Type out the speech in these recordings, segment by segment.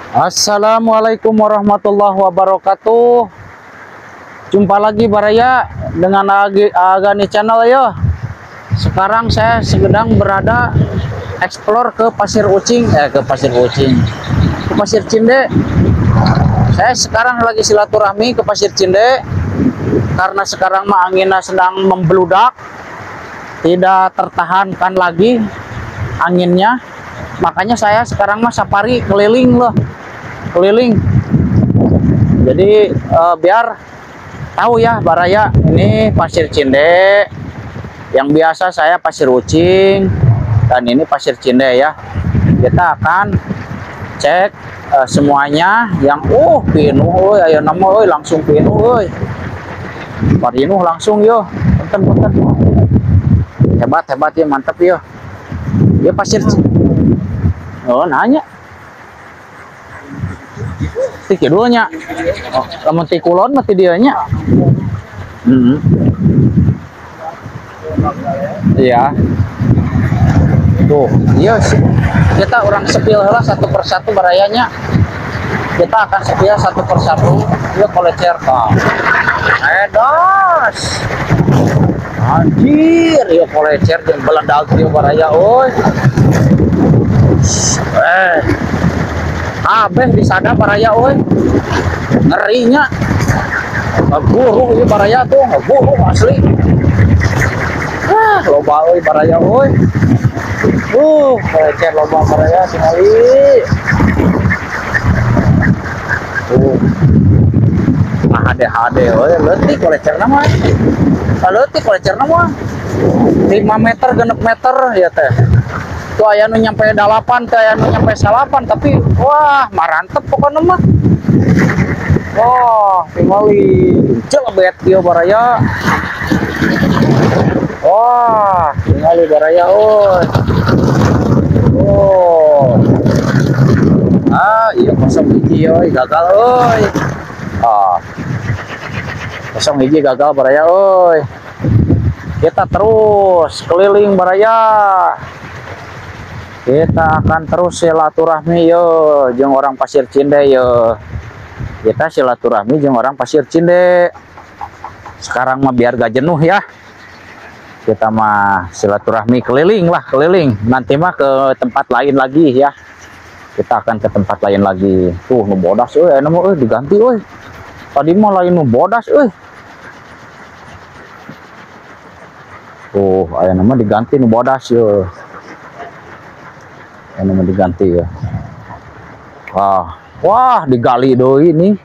Assalamualaikum warahmatullahi wabarakatuh. Jumpa lagi baraya dengan Agani Channel yo. Sekarang saya sedang berada explore ke Pasir Ucing, ke Pasir Ucing, ke Pasir Cinde. Saya sekarang lagi silaturahmi ke Pasir Cinde karena sekarang mah anginnya sedang membludak, tidak tertahankan lagi anginnya. Makanya saya sekarang mah safari keliling loh, keliling. Jadi biar tahu ya baraya, ini Pasir Cinde. Yang biasa saya Pasir Ucing dan ini Pasir Cinde ya. Kita akan cek semuanya yang pinuh euy, ayo nama euy, langsung pinuh euy. Parinuh langsung yo. Punten-punten. Hebat hebat ya, mantap yo. Ya Pasir. Oh, nanya. Ti kidulnya. Oh, lamun ti kulon mah ti dieu nya. Iya. Tuh, iya sih. Kita orang sepil heula satu persatu barayanya. Kita akan sepil satu persatu. Ieu kolecer tah. Edos. Anjir, ieu kolecer jeung beledag ieu baraya euy. Kabeh disada baraya euy. Ngerinya. Guruh ieu baraya tuh, guruh asli. Ah, loba euy baraya euy. Kolecer loba baraya tingali. Tuh. Hade-hade euy, leutik kolecerna mah. Leutik kolecerna mah. 5 meter genep meter ya teh. Tuh aya nu nyampe 8, teh aya nu nyampe 9, tapi wah marantep pokokna mah. Wah, tingali jelebet ieu baraya. Wah, tingali baraya euy. Oh. Ah, iya kosong hiji euy, gagal euy. Ah. Kosong hiji gagal baraya euy. Kita terus keliling baraya. Kita akan terus silaturahmi yo jeung orang Pasir Cinde yo. Kita silaturahmi jeung orang Pasir Cinde. Sekarang mah biar gak jenuh ya. Kita mah silaturahmi keliling lah, keliling. Nanti mah ke tempat lain lagi ya. Kita akan ke tempat lain lagi. Tuh nu bodas euy, aya mah euy diganti euy. Tadi mah lain nu bodas euy. Tuh, aya mah diganti nu bodas yo. Ini mau diganti ya. Wah, wah digali deui nih.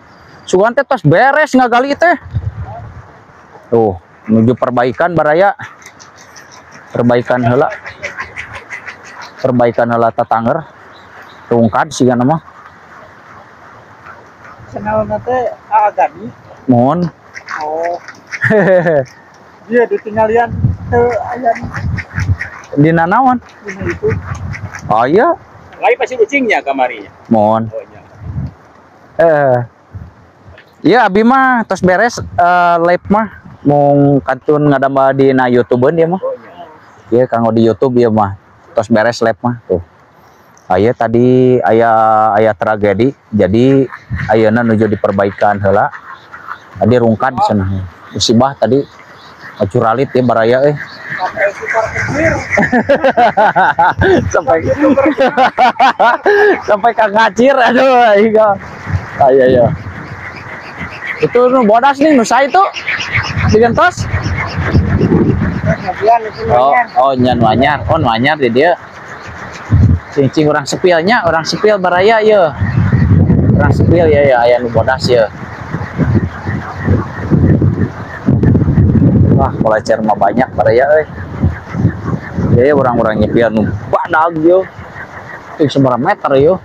Sugan teh tos beres ngagali teh. Tuh, menuju perbaikan baraya. Perbaikan heula. Perbaikan heula tatangger. Tungkad siga mah. Channelna teh Agani. Mohon. Oh. Dia ditinggalian teu aya dina naon? Dina itu. Oh iya. Lagi Pasir Ucingnya kamarinya. Mohon. Oh, iya. Iya abi mah tos beres live mah mung kantun ngadamba dina YouTubeun dia mah. Oh, iya. Iya kanggo di YouTube ieu mah. Tos beres live mah tuh. Aya tadi aya tragedi jadi ayeuna nuju diperbaikan heula. Tadi rungkad cenah. Musibah tadi curalit ya baraya euy. Sampai super kecil. Sampai sampai kang ngacir aduh iya. Ah, iya iya. Itu nu bodas nih nu sae itu. Digentos. Oh, oh nya nu anyar. Oh nu anyar di dieu. Cing-cing urang sepilnya, urang sepil baraya ye. Urang sepil ya ya aya nu bodas ye. Wah, kolecer mah banyak baraya euy. Ya orang-orang nyepil nu badag yo. Teu sabaraha meter yo.